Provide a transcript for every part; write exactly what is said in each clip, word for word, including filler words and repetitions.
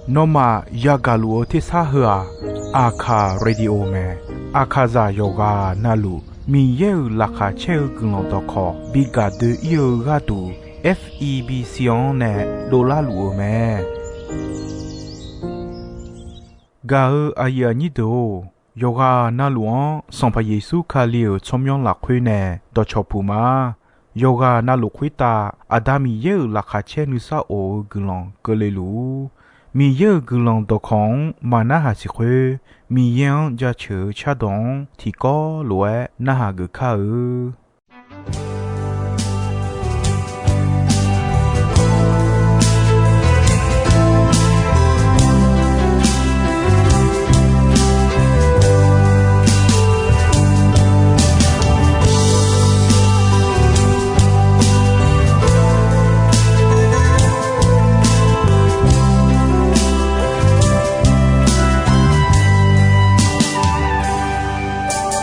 Nawmaf yagaq luf-eu tersar heu-aq, Aqkaq Radio mae. Aqkaqzaq yawqghaq navluf Miqyaer-euq laqkhaq caer-eu guiqlanq dawqkawq bi gaq doe-ir-eu gharduq, F E B C-anr nae dovlar luf-eu mae. Gaq-eu aqyuif aqnyir deuq-or, yawqghaq navluf-anr Sanqpaq Yeqsur Kali-euq tsawrmyanr lafkhoer nae dawqcawq puq ma. Yawqghaq navluf khoertav Aqda Miqyaer-euq laqkhaq caer nuisar of-eu guiqlanq keuvle luf-ur. Miqyaer-euq guiqlanq dawqkawq-anr maqnarhaq siq khoer, Miqyaer-anr jaceuq-eu cardawq-anr tiqkawv lof-aer narhaq geuf kar-eu.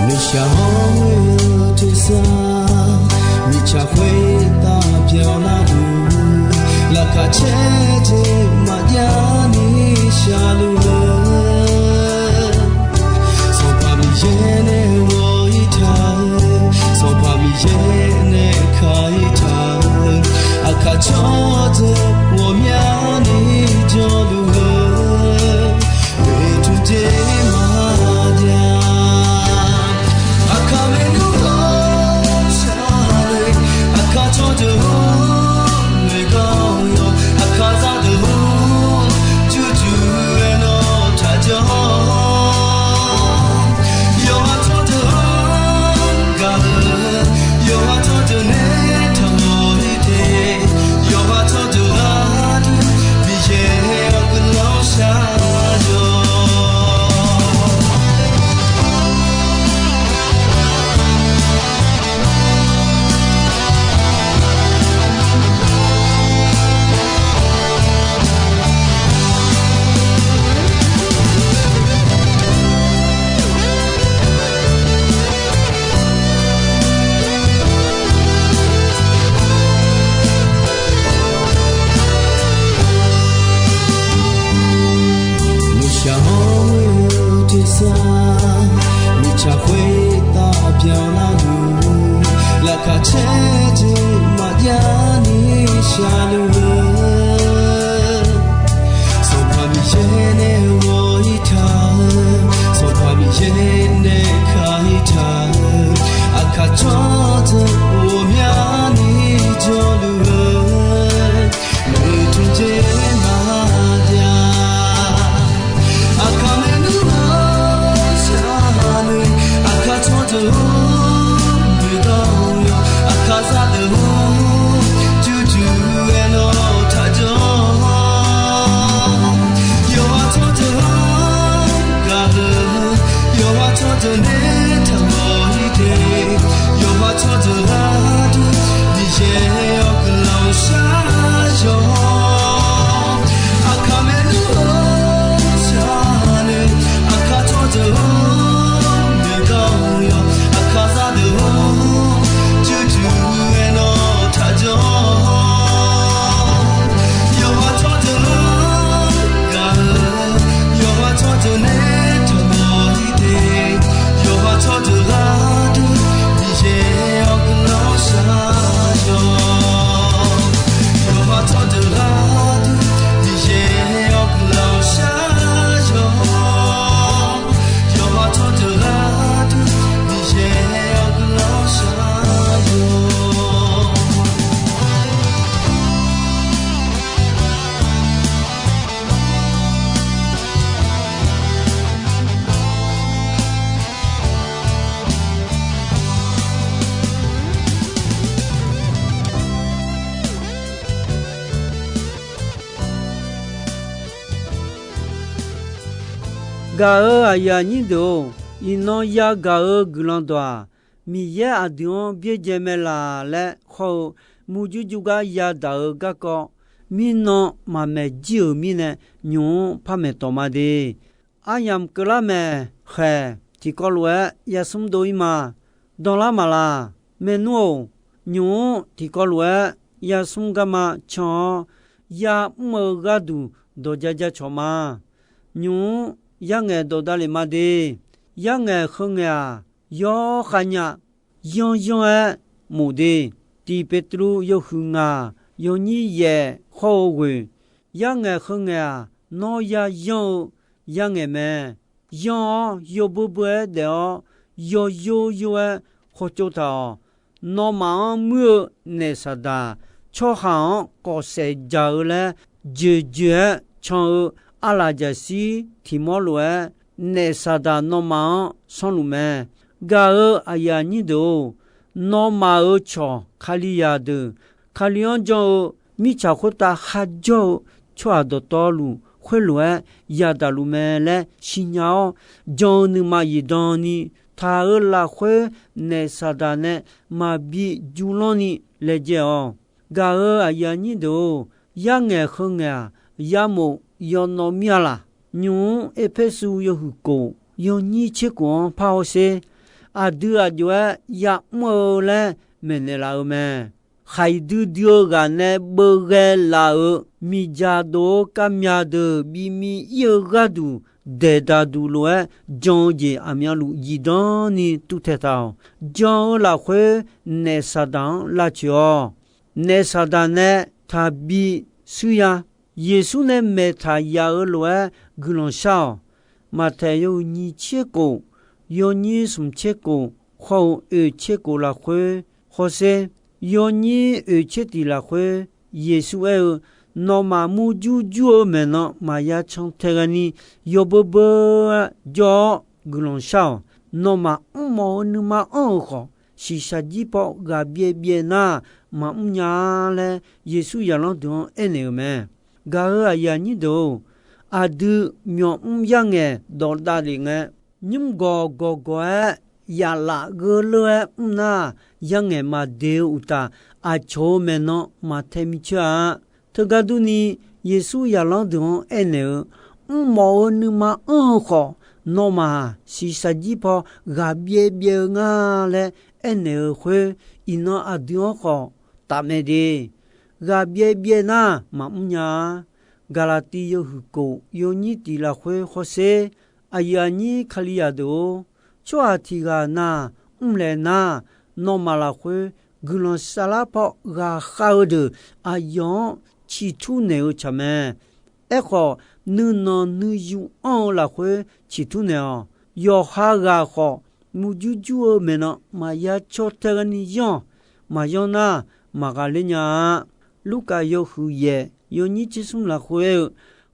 Nuishaq hawr-eu tersar, mirtsaq khoertav byanlar-eu, laqkhaq caer jeq maqjav ni shaqluf-eu, Sanqpaq Miqyaer nae ghawq-ir taq-eu, Sanqpaq Miqyaer nae ka-ir taq-eu, aqkaq tsawrdeuq ghawqmyani jawrluf-eu, oeqtmq jeq maqjav. Aqkaq maernmr ghawqshaq-eu, aqkaq tsawrdeuq-or, noeqgar-awr yawq, aqkaq zaqdeuq-or, jurjur-aer nawr taqjanr. Yawqha tsawrdeuq-anr gaq-eu, yawqha tsawrdeuq nae taqmawf-ir te. Yawqha tsawrdeuq gharduq Miqyaer-awr guiqlanq shar-awq. Nuishaq hawr-eu tersar, mirtsaq khoertav byanlar-eu, laqkhaq caer jeq maqjav ni shaqluf-eu, Sanqpaq Miqyaer nae ghawq-ir taq-eu, Sanqpaq Miqyaer nae ka-ir taq-eu, aqkaq tsawrdeuq ghawqmyani jawrluf-eu, oeqtmq jeq maqjav. Aqkaq maernmr ghawqshaq-eu, aqkaq tsawrdeuq-or, noeqgar-awr yawq, aqkaq zaqdeuq-or, jurjur-aer nawr taqjanr. Yawqha tsawrdeuq-anr gaq-eu, yawqha tsawrdeuq nae taqmawf-ir te. Yawqha tsawrdeuq gharduq Miqyaer-awr guiqlanq shar-awq. Aqkaq maernmr ghawqshaq-eu, aqkaq tsawrdeuq-or, noeqgar-awr yawq, aqkaq zaqdeuq-or, jurjur-aer nawr taqjanr. Yawqha tsawrdeuq-anr gaq-eu, yawqha tsawrdeuq nae taqmawf-ir te. Yawqha tsawrdeuq gharduq Miqyaer-awr guiqlanq shar-awq. Yawqha tsawrdeuq gharduq Miqyaer-awr guiqlanq shar-awq. Yawqha tsawrdeuq gharduq Miqyaer-awr guiqlanq shar-awq. Gaq-eu aqyuif aqnyir deuq-or, iqnan yagaq-eu guiqlanq dawq-aq, Miqyaer aqdui-anr byaerdzae mae laf laer khawr-eu, murjur jur gar yadaq-eu garkawv, mirnan maqmaeq jir-euq mirnae, nymq-mr par maeq tawq ma de. Aryamq keuvlar mae khaeq, tiqkawv lof-aer yasmr dov-ir ma. Danlar maqlaq, maernmr-or, nymq-mr tiqkawv lof-aer yasmr garma can-awr, yamr-eu gharduq dawq ja ja cawq ma. Nymq-mr yarngaeq dawq davlef ma de. Yarngaeq heu ngaeq-aq, yawr khav nya, yanr yanr-aer mof de. Tiq Peqtruv yawhuiq ngaq yawnyir yaef hawr-eu ghoeq, yarngaeq heu ngaeq-aq, nawr ya yanr-eu yarngaeq mae. Yanr-awr yawbeu beu-aer daef-awr, yawyor yor-aer khawtsov taq-awq. Nawmaf-anr muir-eu naef Saqdaq, tsawrhaq-anr kawfsaef jaq-eu laer joeqjoeq-aer can-eu arlaqjaqshir tiq mawr lof-aer, naef Saqdaq nawmaf-anr sanrluf mae. Gaq-euq aqyuif aqnyir deuq-or, nawmaf-euq cawq Kalizaq deuq, Kali-anr jan-eu mirtsaq khoertav kharjawr-eu tsawrhaq dawqtawvluf khoerlof-aer yadaq luf mae laer siqnya-awr, jan-eu nuima zifdan ni taq-euq lafkhoer naef Saqdaq nae maqbi juvlanr ni laejae-awq. Gaq-euq aqyuif aqnyir deuq-or, yarngaeq heu ngaeq-aq, yamof yawnawv mir-a laq? Nymq-mr Erpersu yawhuiq kof yawnyir tser kof-anr par hawsher. Aqdui aqjox-aer ya'mr-eu laer maeqnaeq laf-eu mae. Khaqdui dui-eu ghaq nae beuvghae laf-euq miqdzaq dov-eu kavmyaq deuq bimi ir-eu gharduq daeqdaq duq lof-aer jan-eu jeq aqmyanluf zifdan ni tuvtaeq taq-awq. Jan-eu lafkhoer naef Saqdaq-anr lavcoeq-awq. Naef Saqdaq nae taqbi shuir ya. Yeqsur nae maeqtaq yaf-eu lof-aer guiqlanq shar-awq. Maqtaeq yawhuiq nyiq tser kof, yawnyir smq tser kof, khawr-eu oeq tser kof lafkhoer hawsher. Yawnyir oeq tser tiq lafkhoer Yeqsur aer-eu, nawmaf murjur jur-eu maeqnan maqya can tae ghaeni, yawbeu beu-aer jawr-awr guiqlanq shar-awq. Nawmaf mrmawf-eu nuima anr-euq khawf, shiqshaq jir paw ghaq byaev byaev nar, maqmr nya-a laer, Yeqsur zaqlanr deuq-anr aernaeq-euq mae. Gaq-euq aqyuif aqnyir deuq-or, aqdui myawqmr yarngaeq dawqdav lef ngae, nymr gawq gawq gawq-aer yaf laf gheurleur-aer mr nar, yarngaeq maqdeq-eu uqtaf, aqcawq-euq maeqnan maqtae miceur-a. Teugar durni, Yeqsur zaqlanr deuq-anr aernaeq-eu, mrmawf-eu nuima anr-eu khawf, nawmaf-aq shiqshaq jir paw ghaq byaev byaev-eu nga laer aernaeq-eu khoer, iqnan aqdui-anr khawf tafmae de. Ghaq byaev byaev nar maqmr nya-a. Gaqlaqtiv yawhuiq kof yawnyir tiq lafkhoer hawsher. Aqyuif aqnyir Kalizaq deuq-or, tsawrhaq tiq ghaq na mrlaeq nar, nawmaf lafkhoer guiqlanq saflar paw ghaqkhav-eu deuq aqyawf-anr ciqtur naeq-eu tsaq mae. Aerkhawf, nuinanq nuiyu anr-eu lafkhoer ciqtur naeq-awq. Yawqha ghaq khawf, murjur jur-eu maeqnan maqya caw tae ghaeni yanr-awq. Maqyanr nar, maqghaqler nya-a. Lurkaf yawhuiq yaef yawnyir tser smr lafkhoer aer-eu,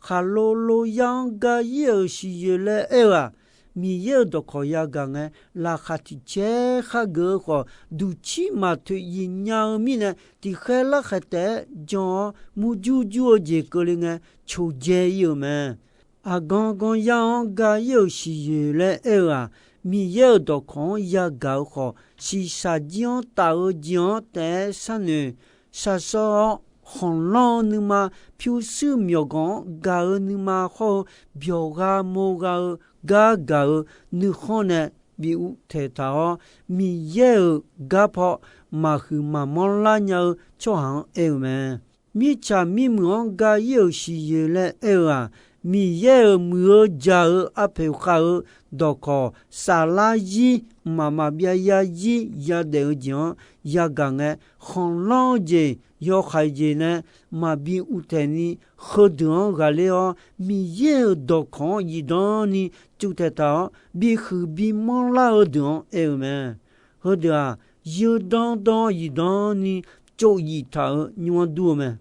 khaqlo lo yar-anr ga ir-euq siqyoeq laer aer-eu-aq, Miqyaer-euq dawqkawq yagaq ngae, laqkhaq tiq caer khargeuf-eu khawf, duqcir maqtoeq yif nya-eu mirnae, tiqkhaer larkhaeq taef-aer jan-awr murjur jur-eu jeq keuvle ngae, coqdzae ir-euq mae. Aqgan gan yar-anr ga ir-euq siqyoeq laer aer-eu-aq, Miqyaer-euq dawqkawq-anr yagaq-eu khawf, shiqshaq jir-anr taf-eu jeq-anr taef-aer sharnoeq shaqshawr-awr, khanqlanr-eu nuima, pyurshuir myawqganq-anr gaq-eu nuima hawr-eu, byawq gha mo gha-eu gar gaq-eu nuikhanr nae bi uvtaeq taq-awr, Miqyaer-euq gar paw maqhuiq maqmanr lar nya-eu tsawrhaq-anr aer-eu mae. Mirtsaq mirmuiq-anr ga ir-euq siqyoeq laer aer-eu-aq, Miqyaer-euq muiq-eu jaq-eu arpoeq khav-eu dawqkawq saflar zir, mqmaq maqbyav yarzir yadaef-eu jeq-anr yagaq ngae, khanqlanr-eu jeq, yawhaiq jeq nae maqbi uvtaeq ni, heudeuq-anr ghaqler-awr, Miqyaer-euq dawqkawq-anr zifdan ni cuvtaeq taq-awr, bihuiq bimanr lar-eu deuq-anr aer-eu mae. Heudeuq-aq, yeudan dan zifdan ni tsov yif taq-euq nymr-anr dur-eu mae.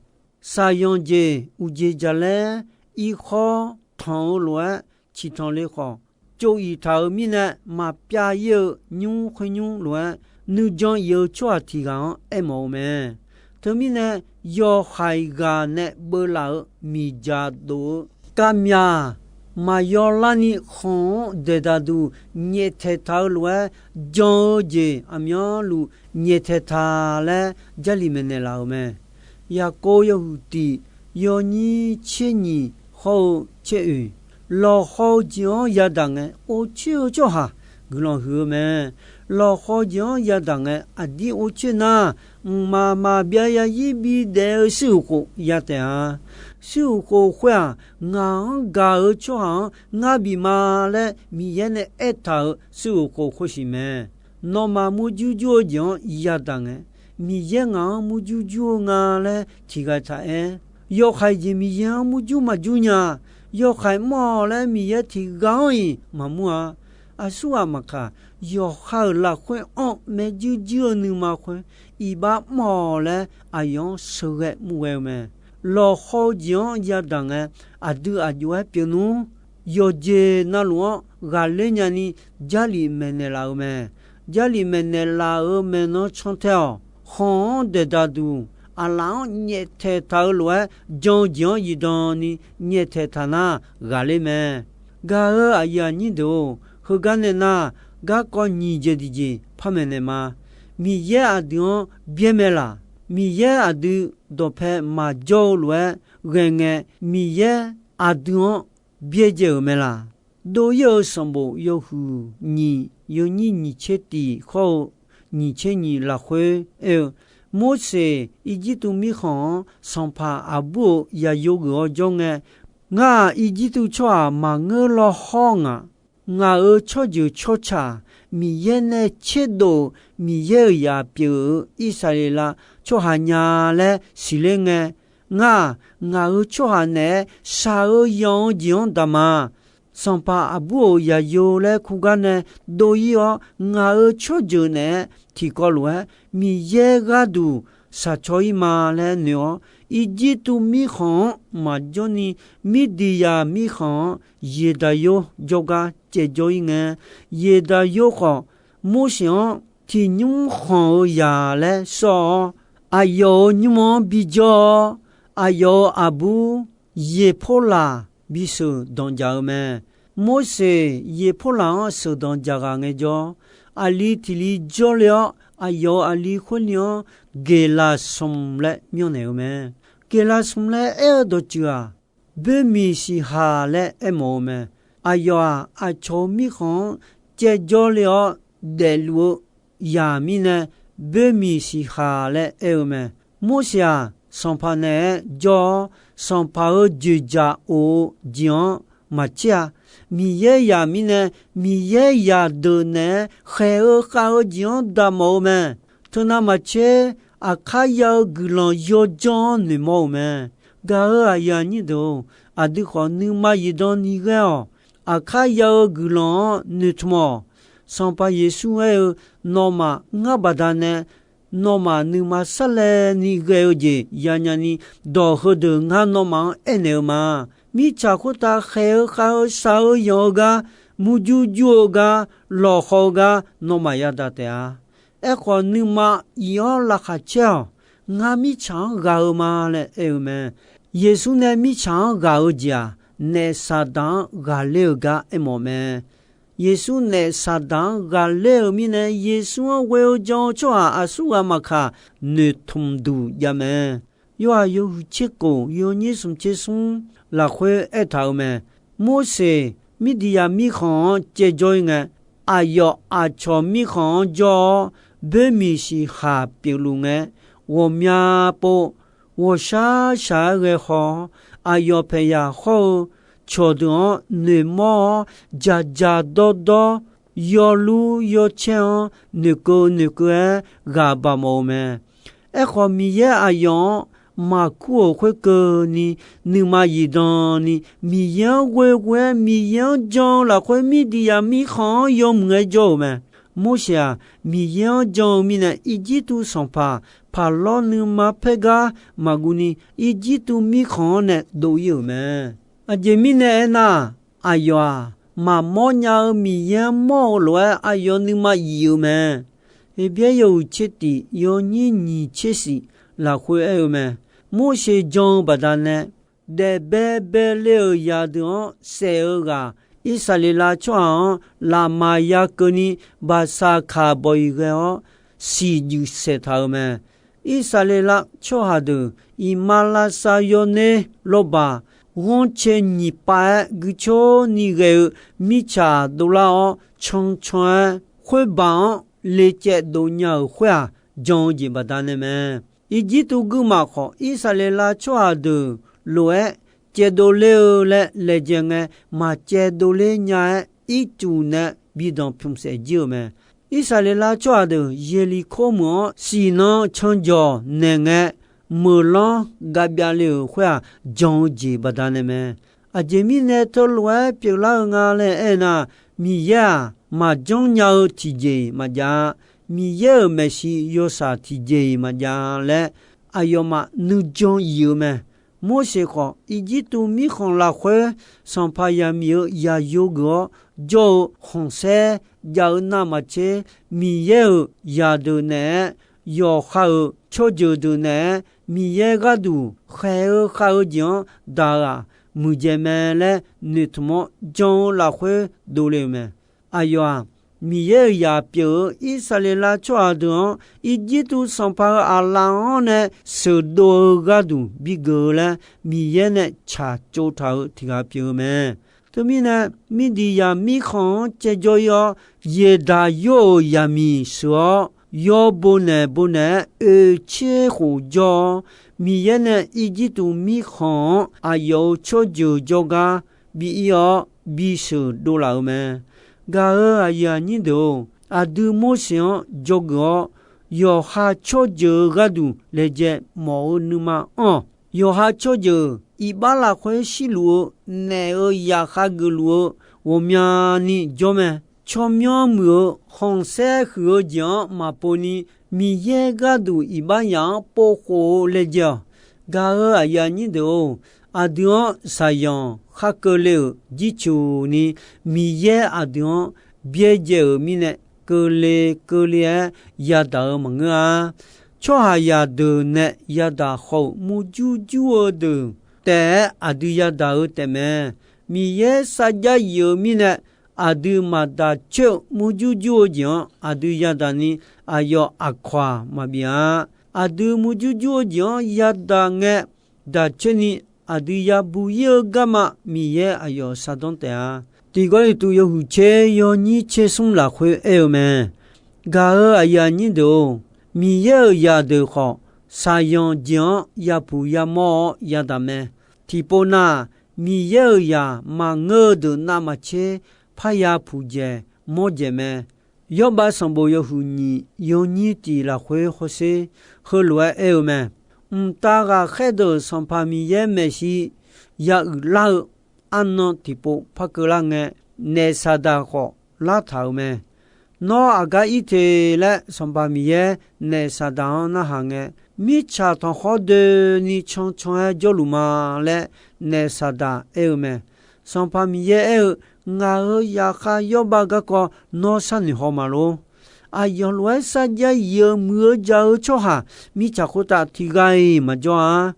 Shaqyanq jeq uqjeq jaqlaer irkhawr tanq-eu lof-aer ciqtanq le khawf, tsov yif taq-euq mirnae maqpyav ir-eu nymr khoer nymr lof-aer, nuijan yif-eu tsawrhaq tiq ghaq-anr aermawf-eu mae. Teumirnae, yawhaiq ghaq nae beuvlaf-euq miqdzaq dof-eu kavmyaq maqyaw larni khanq-anr daeqdaq duq nyaeftaeq taq-eu lof-aer, jan-eu jeq aqmyanluf nyaeftaeq taq laer Jarlif maeqnaeq laf-euq mae. Yaqkov yawhuiq tiq yawnyir tser nyiq hawr-eu tser oeq, lawqhaw-eu jeq-anr yadaq ngae, orcoer-eu tsawrhaq guiqlanq huiq-eu mae. Lawqhaw jeq-anr yadaq ngae, aqdir or coer nar, mqmaq maqbyav zarzir bidaef-eu shuir uqkhof ya taef-a. Shuir uqkhof khoer-aq, ngaq-anr gaq-eu tsawrhaq-anr ngar bif ma laer Miqyaer nae aertaq-euq shuir uqkhof khoersiq mae. Nawmaf murjur jur-eu jeq-anr yadaq ngae, Miqyaer ngaq-anr murjur jur-eu nga laer tiqghaq taq aer. Yawkhaeq jeq Miqyaer-anr murjur maqjur nya. Yawkhaeq mr-awq laer Miqyaer tiqghaq-anr-iq maqmur-a. Aqsurghaq maqkaq, yawqha-euq lafkhoer anr-eu maerjuir juir-eu nuima khoer, iqbax mr-awq laer aqyawf-anr sheuqghae murghae-eu mae. Lawqhaw-eu jeq-anr yadaq ngae, aqdui aqjox-aer pyeuf nmr. Yawqjeq navluf-anr ghaqler nyani Jarlif maeqnaeq laf-eu mae. Jarlif maeqnaeq laf-euq maeqnan cantae-awq. Khanq-anr daeqdaq duq, aqlaf-anr nyaeftaeq taq-eu lof-aer jan-eu jeq-anr zifdan ni nyaeftaeq taq nar ghaqler mae. Gaq-eu aqyuif aqnyir deuq-or, heugar nae nar, garkawv nyiq jeq tiqjeq par maeqnaeq ma. Miqyaer aqdui-anr byaer mae laq? Miqyaer aqdui dawqpae maqjawr-eu lof-aer ghae ngae, Miqyaer aqdui-anr byaerdzae-euq mae laq? Dov-ir-eu sanqbof yawhuiq nyiq yawnyir nyiq tser tiq hawr-eu nyiq tser nyiq lafkhoer aer-eu, Morseq Irjirtuv mirkhanq-anr sanqpaq aqbur-euq yaqyo geuf-awr jawr ngae, Ngar-aq, Irjirtuv tsawrhaq maqngeur law hawr ngaq. Ngaq-euq tsawrjeuq tsawrca, Miqyaer nae tserdov-euq Miqyaer-euq zaq pyeuf-eu Irsaqleqlav tsawrhaq nya laer siqler ngae, ngar-aq, ngaq-euq tsawrhaq naeq-aer shaq-eu yanq-eu jeq-anr daq ma. Sanqpaq aqbur-euq yaqyo laer kurgar nae dov-ir-awr, ngaq-euq tsawrjeuq naeq-aer tiqkawv lof-aer Miqyaer gharduq shaq caw-ir ma laer noeq-awr, Irjirtuv mirkhanq-anr maqjawr ni, Mirdiqyaq mirkhanq-anr Yeqdaqyor jawrgar caevjawr-ir ngae, Yeqdaqyor khawf, Morseq-anr tiqnymr khanq-eu zaq laer sawr-awr, aqyawf-euq nymr-anr bijawr-awr, aqyawf-euq aqbur Yeqporlaq bisheuq danqdzaq-eu mae. Morseq Yeqporlaq-anr sheuqdanq dzaqghaq ngaejawr, aqli tiq li jawrle-awr, aqyawf-euq aqli khoer li-anr Geqlaqsmq laer myanrnaeq-eu mae. Geqlaqsmq laer aer-eu dawqtsuif-aq, Boermiq siqhaq laer aermawf-eu mae. Aqyawf-aq, aqcawq-euq mirkhanq-anr caevjawr le-awr daefluf-eu zaq mirnae, Boermiq siqhaq laer aer-eu mae. Morseq-aq, sanqpaq naeq-aer jawr-awr, sanqpaq-euq dzoeqdzaq of-eu jeq-anr maqtser-a. Miqyaer zaq mirnae, Miqyaer zaqdeuq naeq-aer khaeq-eu khav-eu jeq-anr daqmawf-eu mae. Teunav maqtser, aqkar ya-eu guiqlanq yawdzanr-anr noeqmawr-euq mae. Gaq-eu aqyuif aqnyir deuq-or, aqdui khawf nuima zifdan ni ghae-awq. Aqkar ya-eu guiqlanq-anr noeqtmq-awq. Sanqpaq Yeqsur aer-eu, Nawmaf ngar baqdanae nawmaf nuima sarlaevni ghae-eu jeq yanya ni, dawq heudeuq ngar nawmaf-anr aernaeq-eu ma. Mirtsaq khoertav khaeq-eu khav-eu shaq-eu yanq-eu gar, murjur jur-eu gar, lawqhaw-eu gar nawmaf yadaq taef-a. Aerkhawf, nuima zif-awr laqkhaq caer-awq. Ngar mirtsaq-anr ghaq-eu ma laer aer-eu mae. Yeqsur nae mirtsaq-anr ghaq-eu jeq-aq, naef Saqdaq-anr ghaqler-eu gar aermawf mae. Yeqsur naef Saqdaq-anr ghaqler-euq mirnae, Yeqsur-anr ghoe-eu jan-eu tsawrhaq aqsurghaq maqkaq, noeqtmq duq jav mae. Yorhaq yawhuiq tser kof yawnyir smq tser smr lafkhoer aertaq-euq mae. Morseq Mirdiqyaq mirkhanq-anr caevjawr-ir ngae, aqyawf aqcawq mirkhanq-anr jawr-awr, boermiq siqhaq pyeufluf ngae, ghawqmya pov ghawqshar shaq-aer ghae haw-awr, aqyawf paeqyaq hawr-eu cawqdeuq-anr noeqmawr-awr, dzaqdzaq dawrdawr, yawlur yawcaer-anr noeqkeuv noeqkeuv-aer ghaq baq mawf-eu mae. Aerkhawf, Miqyaer aqyawf-anr maqkur-euq khoerkeuvni, nuima zifdan ni, Miqyaer-anr ghoeghoe-aer Miqyaer-anr jan-eu lafkhoer, Mirdiqyaq mirkhanq-anr yawmuiq-aer jawr-euq mae. Morseq-aq, Miqyaer-anr jan-eu mirnae, Irjirtuv sanqpaq Paqlawr nuima paer gar maqguv ni, Irjirtuv mirkhanq-anr nae dov-ir-euq mae. Aqjeq mirnae aernar, aqyawf-aq, maqmawr nya-eu Miqyaer-anr mawr-eu lof-aer aqyawf nuima zif-eu mae. Heqbyaer yawhuiq tser tif yawnyir nyiq tser shif lafkhoer aer-eu mae. Morseq jan-eu baqdanae, daef baebae le-euq zaqdeuq-anr saef-eu ghaq, Irsaqleqlav tsawrhaq-anr lafmaf yakeuvni, baqsaqkaq bawq-iq ghae-awr siqjuif saeqtaq-euq mae. Irsaqleqlav tsawrhaq deuq, iqmalavshav yawner lawrbaq ghanrcae nyiq pav-aer guicor ni ghae-eu mirtsaq dovlar-awr, cancan-aer khoerbaq-anr le caevdov nya-euq khoer-aq, jan-eu jeq baqdanae mae. Irjirtuv guirmaf khawf, Irsaqleqlav tsawrhaq deuq lof-aer caevdov ler-eu laer laejae ngae, maqcaevdov ler nya-aer, ircuf nae bi danq pymq saef jir-euq mae. Irsaqleqlav tsawrhaq deuq Yeqliqkor meuq-anr siqnan canjawq naeq ngae, meuqlanr gavbyav le-euq khoer-aq, jan-eu jeq baqdanae mae. Aqjeq mirnae teulof-aer pyeuflar-eu nga laer aernar, Miqyaer-aq, maqjanr nya-eu tiqjeq-iq maqjav-a. Miqyaer-euq maeqshi yawshaq tiqjeq-iq maqjav-a laer, aqyawfmaf nuijan yif-eu mae. Morseq khawf, Irjirtuv mirkhanq lafkhoer sanqpaq zaqmiq-euq zaqyo geuf-awr jawr-eu khanqsaer jav-eu navmaqtser, Miqyaer-euq zaqdeuq naeq-aer, yawqha-euq tsawrjeuq deuq naeq-aer, Miqyaer gharduq khaeq-eu khav-eu jeq-anr daq-eu-aq, muiqdzaeq mae laer noeqtmq-awr jan-eu lafkhoer dovle-euq mae. Aqyawf-aq, Miqyaer-euq zaq pyeuf-eu Irsaqleqlav tsawrhaq deuq-anr Irjirtuv sanqpaq-euq aqlaf-anr nae sheuqdov-eu gharduq bigeuf-eu laer, Miqyaer nae tsaqtsov taq-euq tiq ghaq pyeuf-eu mae. Teumirnae, Mirdiqyaq mirkhanq-anr caevjawr ir-awr, Yeqdaq yawr-euq zaqmiq sheuq-awr, yawr bonaeq bonaeq-aer oeq tser khof jawr-awr, Miqyaer nae Irjirtuv mirkhanq-anr aqyawf-euq tsawrjeuq jawrgar bi ir-awr, bisheuq dovlaf-euq mae. Gaq-euq aqyuif aqnyir deuq-or, aqdui Morseq-anr dzawgeuf-awr, yawqha tsawrjeuq-eu gharduq laejae mawf-eu nuima anr-awq. Yawqha tsawrjeuq iqbax lafkhoer shirluf-eu naef-euq zaqkhav geufluf-eu ghawqmyani jawr mae. Tsawrmyanr muiq-eu khanqsaer huiq-eu jeq-anr maqpov ni, Miqyaer gharduq iqbax yaf-anr povkhof-eu laejae-awq. Gaq-euq aqyuif aqnyir deuq-or, aqdui-anr shaqzanq khar keuvle-euq jircuf ni, Miqyaer aqdui-anr byaerdzae-euq mirnae, keuvle keuvle-aer yadaq-eu maqngeur-a. Tsawrhaqzaq deuq nae yadaq khawf-euq murjur jur-eu deuq taef-aer aqdui yadaq-eu taefmae. Miqyaer sarjax yif-eu mirnae, aqdui maqdaq coer-eu murjur jur-eu jeq-anr aqdui yadaq ni, aqyawf aqkawq-aq maqbif-a. Aqdui murjur jur-eu jeq-anr yadaq ngae, daq coer ni aqdui yabuq ir-eu garma Miqyaer aqyawf shardanr taef-a. Tiq Gawrliqtu yawhuiq tser yawnyir tser smr lafkhoer aer-eu mae. Gaq-euq aqyuif aqnyir deuq-or, Miqyaer-euq zaqdeuq khawf, shaqzanq jeq-anr yapuq yamawr-awr yadaq mae. Tiqpov nav-aq, Miqyaer-euq zaq maqngeur-eu deuq navmaqtser parya puqdzaeq mawrdzaeq mae. Yawrbav sanqbof yawhuiq nyiq yawnyir tiq lafkhoer hawsher heulof-aer aer-eu mae. Mqtav ghaqkhaer deuq Sanqpaq Miqyaer maeqshi ya uiqlar-eu arnan tiqpov par keuvlar ngae, naef Saqdaq khawf lartaq-euq mae. Nawr aqgar ir te laer Sanqpaq Miqyaer naef Saqdaq-anr narhaq ngae, mirtsaq tanqkhawr doeni cancan-aer jawrluf ma laer naef Saqdaq aer-eu mae. Sanqpaq Miqyaer aer-eu, Ngaq-euq zaqkhav Yawrbav garkawv nawr sharnoeq haw ma lor. Aqyawf lof-aer sarjax yif-eu muiq-eu jaq-eu tsawrhaq mirtsaq khoertav tiq ghaq-iq maqjawr-a.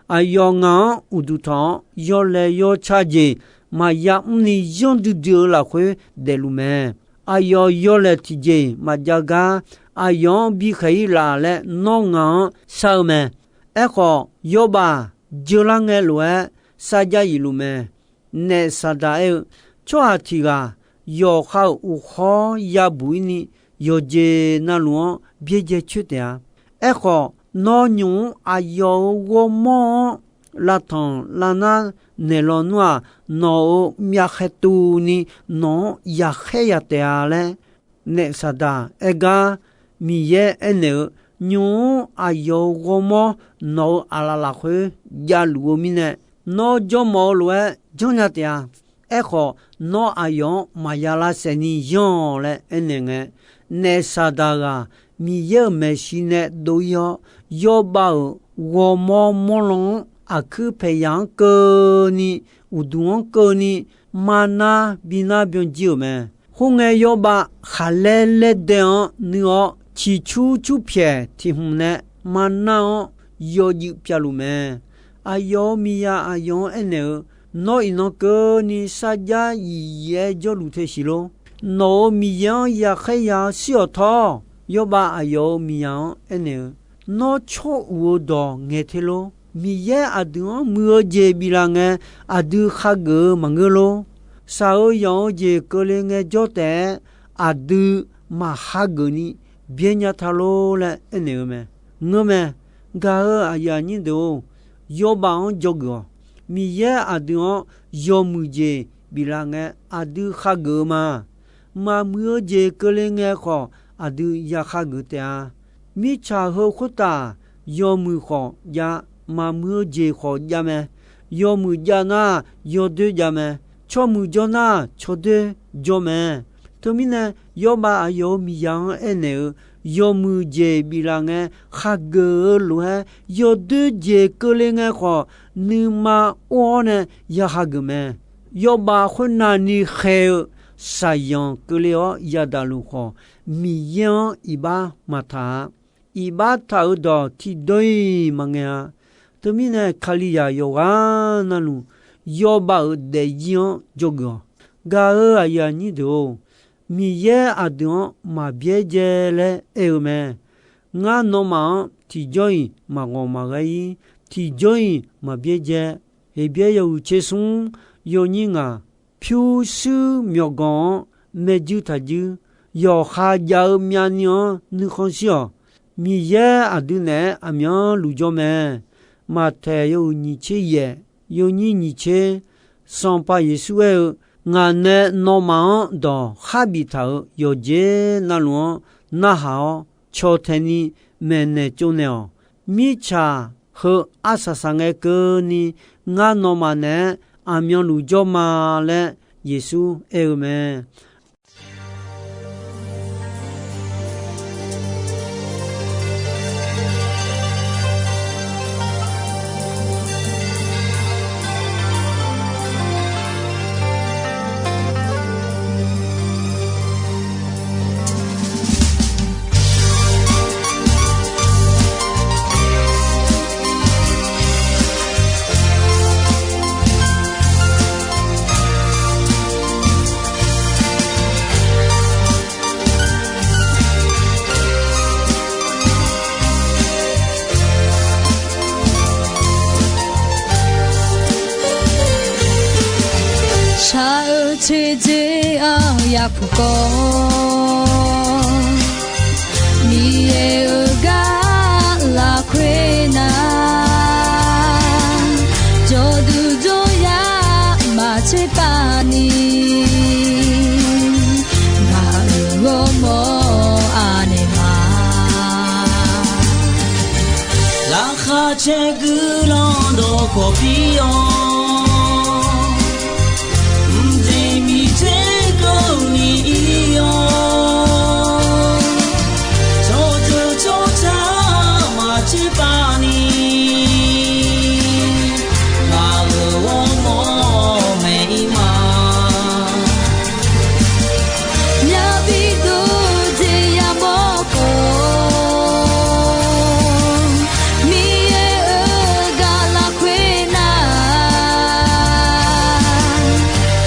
Aqyawf ngaq-anr uqduq tanq-awr, yawlaeq yawca jeq maqya mrni yanr duidui-eu lafkhoer daefluf mae. Aqyawf yawlaeq tiqjeq maqjav gar, aqyawf-anr bikhaeq-ir laf laer nawr ngaq-anr shar-eu mae. Aerkhawf, Yawrbav-aq, jeular ngae lof-aer sarjax yif luf mae. Naef Saqdaq aer-eu, Tsawrhaq tiq ghaq yawqha-euq uqkhawr yabuq-ir ni, yawqjeq navluf-anr byaerdzae coer taef-a. Aerkhawf, nawr nymq-mr aqyawf-euq ghawrmawr-anr lavtanq lavnar naeq lawnmr-aq, nawq-euq myavkhaeq tuvni nawq-anr yaqkhaer ya taef-a laer, naef Saqdaq aer gar, Miqyaer aernaeq-eu, Nymq-mr aqyawf-euq ghawrmawr nawq-euq aqlaf lafkhoer javluf-eu mirnae, nawr jawrmawf-eu lof-aer janrnya taef-a. Aerkhawf, nawr aqyawf-anr maqya lavsaef ni yanr-awq laer aernaeq ngae, naef Saqdaq ghaq Miqyaer-euq maeqshi nae dov-ir-awr, Yawrbav-euq ghawrmawr mawrlan-anr aqkuir paeqyaq-anr keuvni, uqduq-anr keuvni, marnar binar byanjir-euq mae. Khoerngae, Yawrbav khaqlaer laerdae-anr nuir-awr, ciqcur curpyaeq tiq hmq nae marnar-anr yawjuif pyavluf mae. Aqyawf-euq miqzaq aqyawf-anr aernaeq-eu, Nawr iqnan keuvni sarjax yif yif-aer jawrluf te siq lor. Nawq-euq miqyaer-anr yaqkhaer ya-awr shir-awq tawr. Yawrbav aqyawf-euq miqzaq-anr aernaeq-eu, Nawr tsawr uq-eu dawq ngaeq te lor. Miqyaer aqdui-anr muiq-eu jeq biflaf ngae, aqdui hageuf-eu maqngeur lor. Shaq-eu yanq-eu jeq keuvle ngaejawr taef-aer, aqdui maq hageuf ni byaer nya ta lor laer aernaeq-eu mae. Ngeurmae, gaq-euq aqyuif aqnyir deuq-or, yawbav-anr dzawgeuf-awq. Miqyaer aqdui-anr yawmuiq jeq biflaf ngae, aqdui khageuf-eu ma. Maqmuiq-eu jeq keuvle ngae khawf, aqdui ya khageuf taef-a. Mirtsaq heu khoertav yawmuiq khawf jav, maqmuiq-eu jeq khawf jav mae. Yawmuiq jav nar, yawdoer jav mae. Tsawrmuiq jawr nar, tsawrdoer jawr mae. Teumirnae, yawbav aqyawf-euq miqzaq-anr aernaeq-eu, yawmuiq jeq biflaf ngae, khageuf-eu lof-aer, yawdoer jeq keuvle ngae khawf, nuima or-awr nae ya khageuf mae. Yawbav khoernavni khaer-eu shaqzanq keuvle-awr yadaq luf khawf, Miqyaer-anr iqbax maqtaq-a. Iqbax taq-euq dawq tiqdawr-iq maqngae-a. Teumirnae, Kalizaq yawqghaq navluf, yawbav-euq daefzir-anr dzawgeuf-awq. Gaq-euq aqyuif aqnyir deuq-or, Miqyaer aqdui-anr maqbyaer dzae laer aer-eu mae. Ngar nawmaf-anr tiqjawr-iq maqghawq maqghae-ir, tiqjawr-iq maqbyaer dzae. Heqbyaer yawhuiq tser smr, yawnyir ngaq, pyurshuir myawqganq-anr maerjuir taqjuir, yawqha jav-eu myavni-anr nuikhanr shir-awq. Miqyaer aqdui naeq-aer aqmyanluf jawr mae. Maqtaeq yawhuiq nyiq tser yaef, yawnyir nyiq tser, Sanqpaq Yeqsur aer-eu, Ngaq nae nawmaf-anr dawq kharbif taq-euq yawqjeq navluf-anr narhaq-awr, cawtaeq ni maeqnaeq tsovnaeq-awq. Mirtsaq heu arsaq saq ngae keuvni, ngar nawmaf naeq-aer aqmyanluf jawr ma laer Yeqsur aer-eu mae. Shaq-eu teudzer-anr yapuq kawv, Miqyaer-euq gar lafkhoer nar, jawrduq jawryar maqtser pav ni, ngaq-euq ghawrmawr aqnaeq ma. Laqkhaq caer guiqlanq dawqkawq pir-awr, mqjeq miqter keuvni ir-awr, tsawrjeuq tsawrca maqtser pav ni, ngaq-euq ghawrmawr maeq-ir ma. Myavbi dov jeq yamawr khawf, Miqyaer-euq gar lafkhoer nar,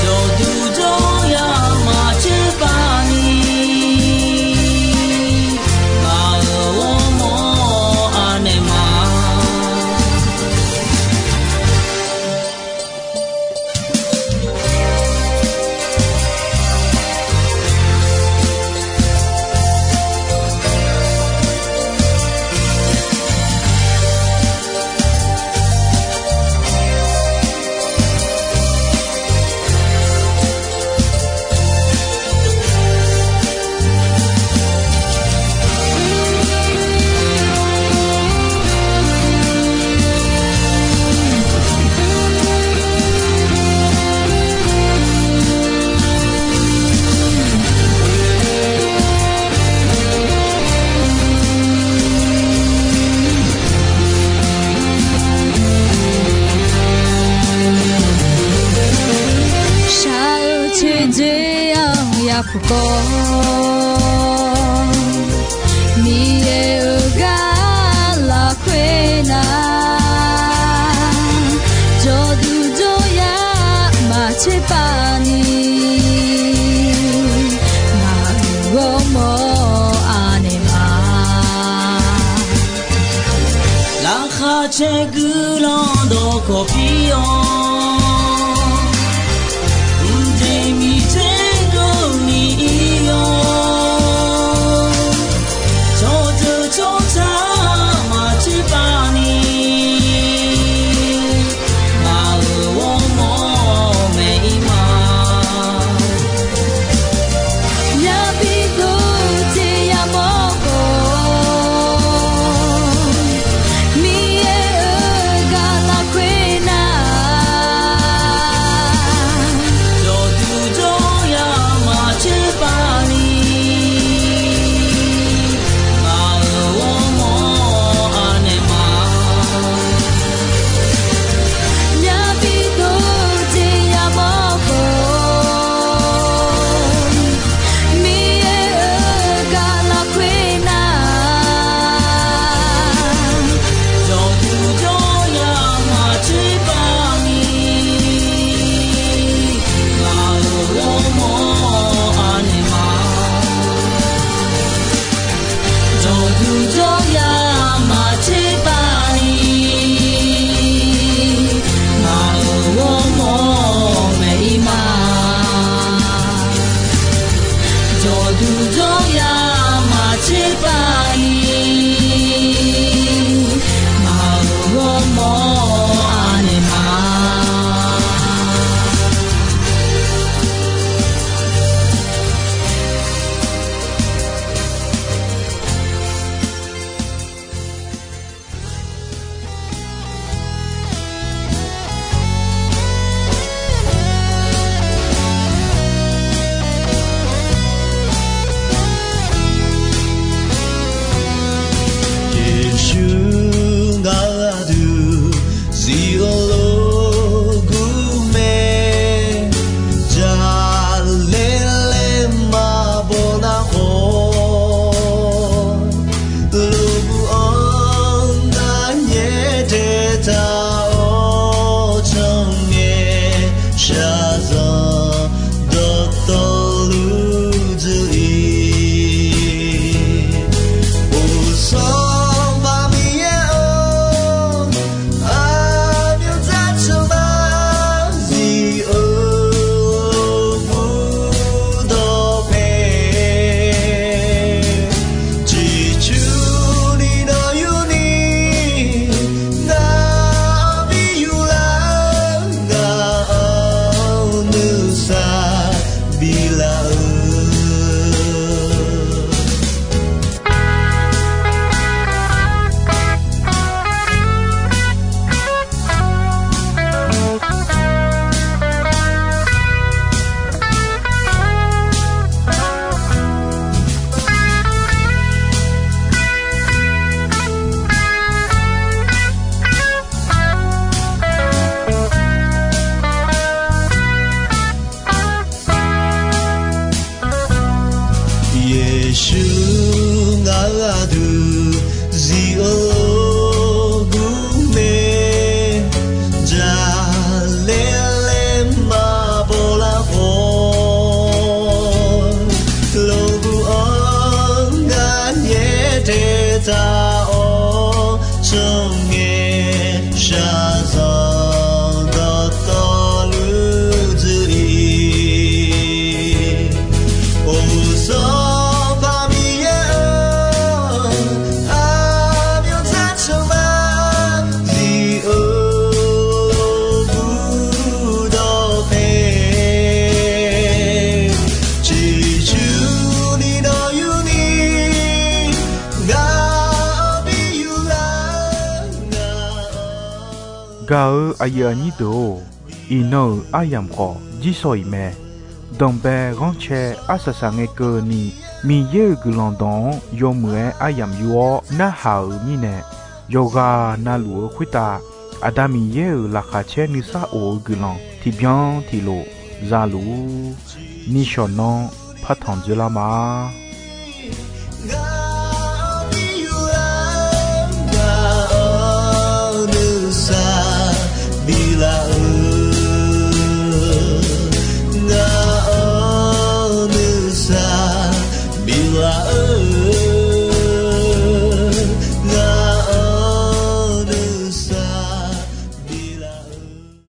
jawrduq jawryar maqtser pav ni, ngaq-euq ghawrmawr aqnaeq ma. Shaq-eu teudzer-anr yapuq kawv, Miqyaer-euq gar lafkhoer nar, jawrduq jawryar maqtser pav ni, ngaq-euq ghawrmawr aqnaeq ma. Laqkhaq caer guiqlanq dawqkawq pir-awr, mqjeq miqter keuvni ir-awr, Aqyuif aqnyir deuq-or, iqnan-euq aryamq khawf jirsawq iq mae. Danqbae ghanrcae arsaq saq ngae keuvni, Miqyaer-euq guiqlanq dawq-anr yawmuiq-aer aryamq yur-awr narhaq-euq mirnae, yawqghaq navluf-eu khoertav Aqda Miqyaer-euq laqkhaq caer nuisar of-eu guiqlanq tiqbyan tiqlof za luf-ur. Nishawq nanr partanq dzoerlar ma.